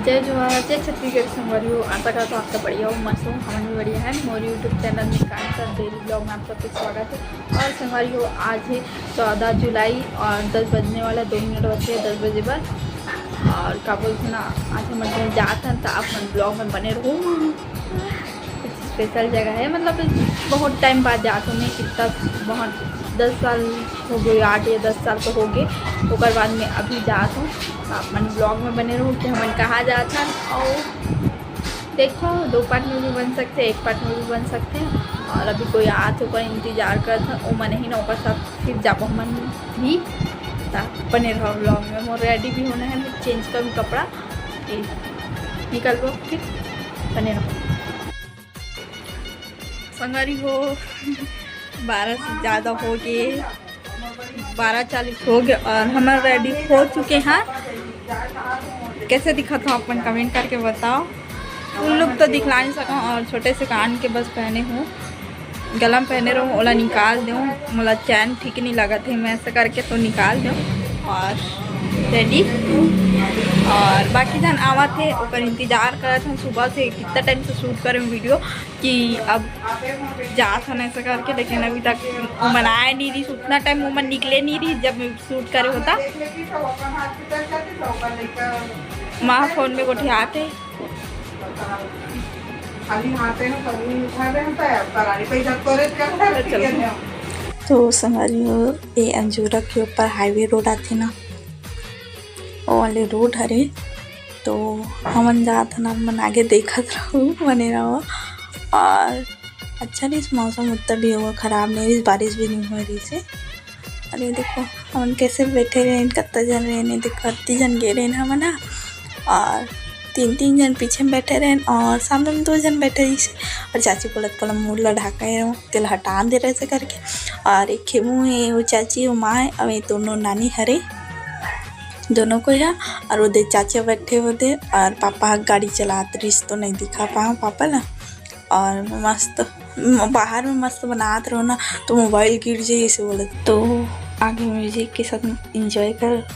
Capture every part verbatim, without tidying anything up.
जय जोहार, जय छत्तीसगढ़ संगवारी हो। आशा करत हों आप सब बढ़िया हो, मस्त हो। हमन भी बढ़िया हन। मोर YouTube चैनल में कांता डेली ब्लॉग में आप सबके स्वागत हे। और संगवारी हो, आज हे चौदह जुलाई और दस बजने वाला, दो मिनट बचे हे दस बजे बर। और का बोलथे ना, आज हमन कहीं जात हन, त आप मन ब्लॉग में बने रहो। कुछ स्पेशल जगह है, मतलब बहुत टाइम बाद जात हूँ मैं, कितना बहुत दस साल हो गए, आठ या दस साल तो हो गए। ओकर बाद में अभी जात हूँ, आप मन ब्लॉग में बने रहो कि हमन कहाँ जात हन। और देखो, दो पार्ट में भी बन सकते हैं, एक पार्ट में भी बन सकते हैं। और अभी कोई आत ओकर इंतजार करत हन, ओ मन ही ना, ओकर साथ फिर जाबो हमन भी। ता बने रहो ब्लॉग में। मोर रेडी भी होना है, मैं चेंज करूँ कपड़ा, फिर निकलबो, फिर बने रहो। संगवारी हो, बारह से ज़्यादा हो गए, बारह चालीस हो गए और हमर रेडी हो चुके हैं। कैसे दिखत हों, अपन कमेंट करके बताओ। फुल लुक तो दिखला नहीं सकूँ और छोटे से कान के बस पहने हूँ, गला में पहने रहूँ, ओला निकाल दूँ, मोला चैन ठीक नहीं लगत है, मैं ऐसा करके तो निकाल दूँ। और रेडी और बाकी जन आवत है, ओकर इंतजार करत हन सुबह से, कितना टाइम से शूट करें वीडियो कि अब जात हन ऐसा करके, लेकिन अभी तक ओमन आए नहीं रही। उतना टाइम ओमन निकले नहीं रही जब शूट करे होता। माँ फोन में गोठियात है। खाली हाथे में पन्नी उठा रहे हैं, तो पराली पे जब करे तो क्या करे, चलो। ठीक है। तो संगवारी हो, ये अंजोरा के ऊपर हाईवे रोड आथे ना, वो वाले रोड हरे। तो हमन जात हन, आप मन आगे देखत रहू, बने रहो। और अच्छा रहिस मौसम, उतना भी ओकर खराब नहीं रहिस, बारिश भी नहीं हो रही से। और ये देखो, हमन कैसे बैठे रहे, कत्ता जन रहे, देखो, अत्ती जन गे रहे हमन ह। और तीन, तीन जन पीछे में बैठे रहे और सामने में दो जन बैठे रहिस। और चाची बोलत, "पहले मुंह ला ढाका है, तेला हटा दे रहे से," करके। और एक खेमू है, वो चाची, वो माँ है, और ये दोनों नानी हरे, दोनों को है। और वो दे चाचा बैठे वो दे, और पापा गाड़ी चलात रहिस तो नहीं दिखा पाए पापा ला। और मस्त म-, बाहर में मस्त बनात रहो ना, तो मोबाइल गिर जाए, इसे बोले। तो आगे म्यूजिक के साथ एंजॉय कर।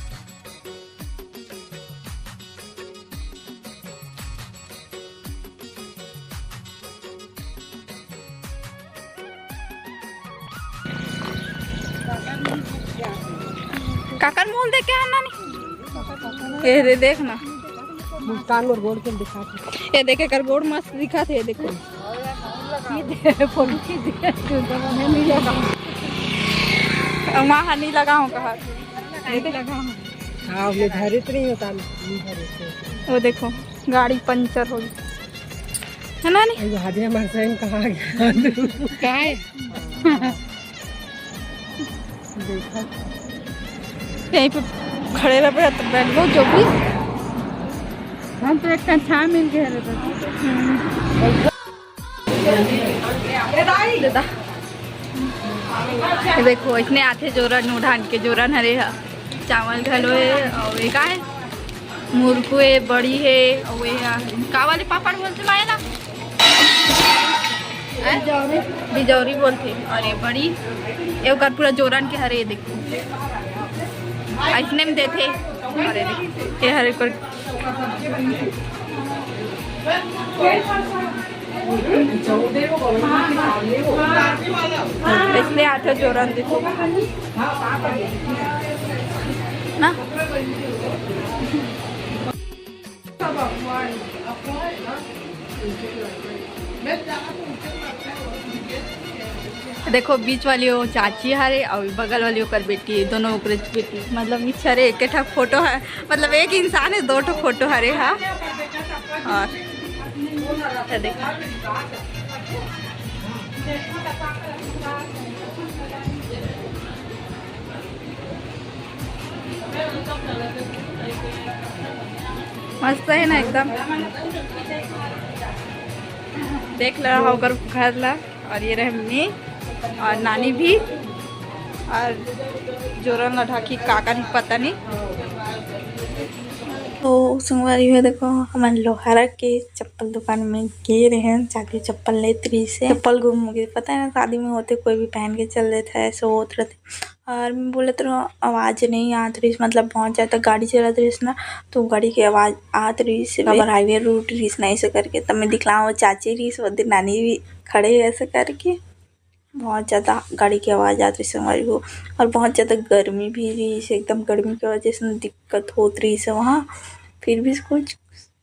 काकर मोल दे के आना नहीं? ये रे, देख ना। मुस्कान मोर गोड़ के दिखा थे। ये देखे कर गोड़ मस्त दिखा थे, ये देखो। ये दे, फोटो खींच दे। मैं नहीं लगा। माँ नहीं लगा हूँ कहा। नहीं लगा हूँ। हाँ, ये धरित नहीं होता, नहीं धरित होता। वो देखो, गाड़ी पंचर हो गई है ना, नहीं? ये भाभी हमारे साथ कहाँ गया? क्या है? देखा। यहीं पे खड़े रह पे तो बैठ गो जो भी। हम तो एक छाया मिल गए रहते। दादा, ये देखो, इसने आथे जोरन, उड़ान के जोरन हरे हा। चावल घलो हे, अउ ये का हे? मुरकू हे, बड़ी हे, अउ ये हा, का वाले पापड़ बोलथे माय ला? हैं? बिजौरी बोलथे। अउ ये बड़ी, ये ओकर पूरा जोरन के हरे, ये देखो। अइसने में देथे। अरे देखो, ये हरे कर इसने आथे जोरन देखो ना। देखो, बीच वाली वो चाची हरे अउ बगल वाली ओकर बेटी, दोनों ओकरे बेटी, मतलब मिक्स हरे, एक ठा फोटो हे। मतलब एक इंसान हे, दो ठो फोटो हरे हा। अउ ये देखो, मस्त हे ना एकदम। देख ला ओकर घर ला। अउ ये रहे मम्मी अउ नानी भी, अउ जोरन ला ढाकी काका नहीं पता नहीं। तो संगवारी हो, देखो, हमन लोहारा के चप्पल दुकान में गे रहेन, चाची चप्पल लेत रहिस हे। चप्पल गुम हो गे, पता है ना, शादी में होथे, कोई भी पहन के चल देथे, ऐसे होत रहिथे। और मैं बोलत रहों, आवाज नहीं आत रहिस, मतलब बहुत ज्यादा गाड़ी चलत रहिस ना, तो गाड़ी के आवाज आत रहिस, अगर हाईवे रूट रहिस ना, ऐसे करके। तब मैं दिखलाओं, वो चाची रहिस, वो दिन नानी भी खड़े हे ऐसे करके। बहुत ज्यादा गाड़ी के आवाज आत रहिस संगवारी हो, और बहुत ज्यादा गर्मी भी रहिस, एकदम गर्मी के वजह से दिक्कत होत रहिस वहाँ। फिर भी कुछ,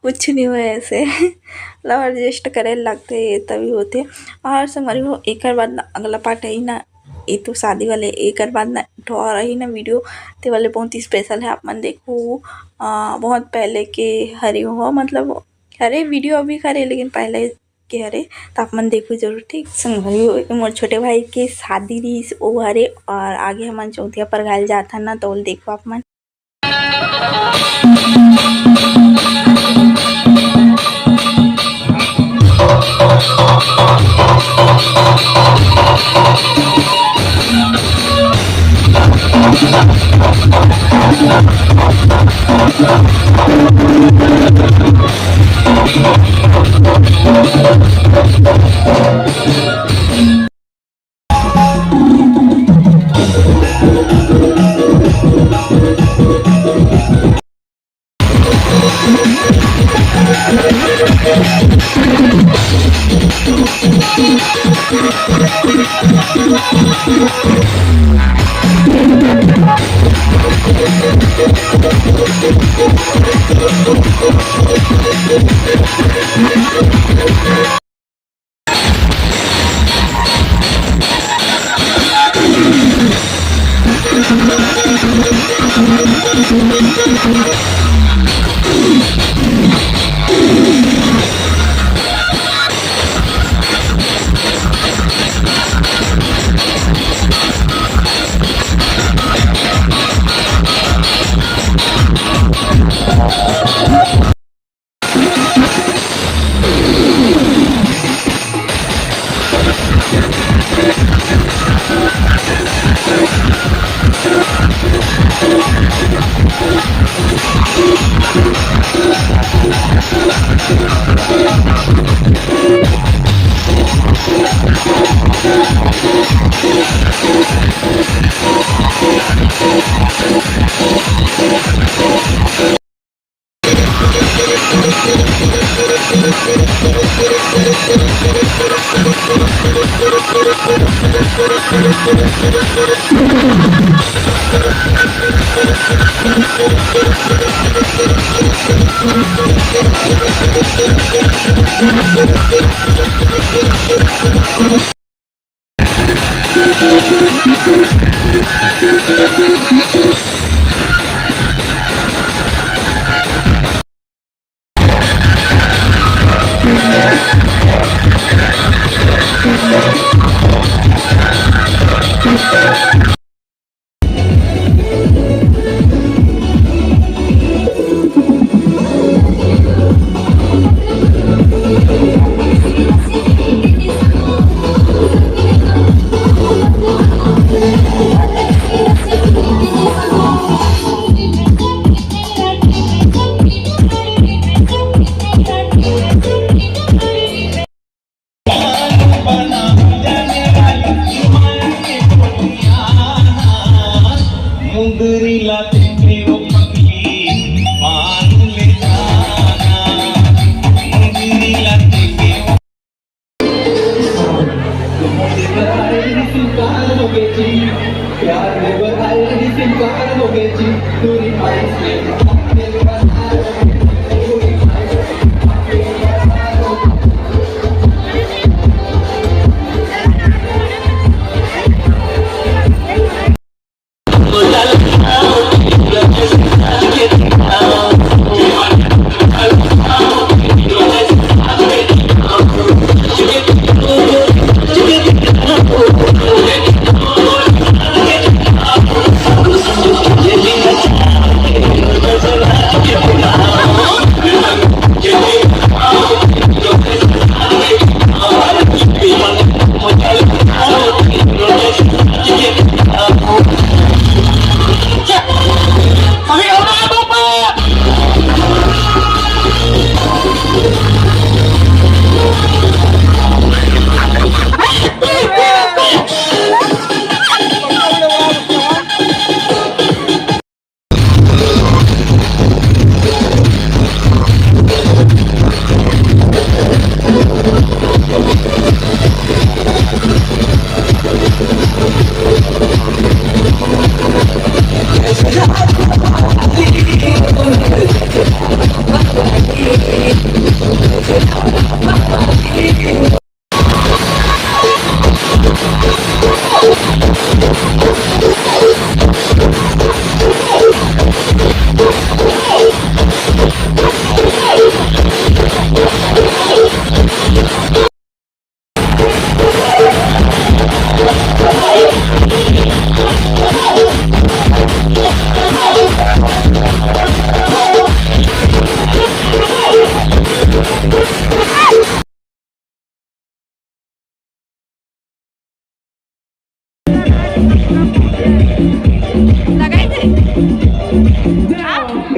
कुछ नहीं हुआ ऐसे। मतलब एडजस्ट करे लगथे, ये तभी होथे। और संगवारी हो, एकर बाद ना अगला पार्ट है ना, ये तो शादी वाले, एकर बाद ना ठो और ही ना वीडियो, ते वाले बहुत ही स्पेशल है, आप मन देखो। आ, बहुत पहले के हरे हो, मतलब हरे वीडियो अभी करे, लेकिन पहले के हरे, तो आप मन देखो जरूर, ठीक। संगवारी हो, मोर छोटे भाई के शादी रहिस, ओ हरे, और आगे हमन चौथिया पर गायल जात हन ना, तो ओला देखो आप मन। Up,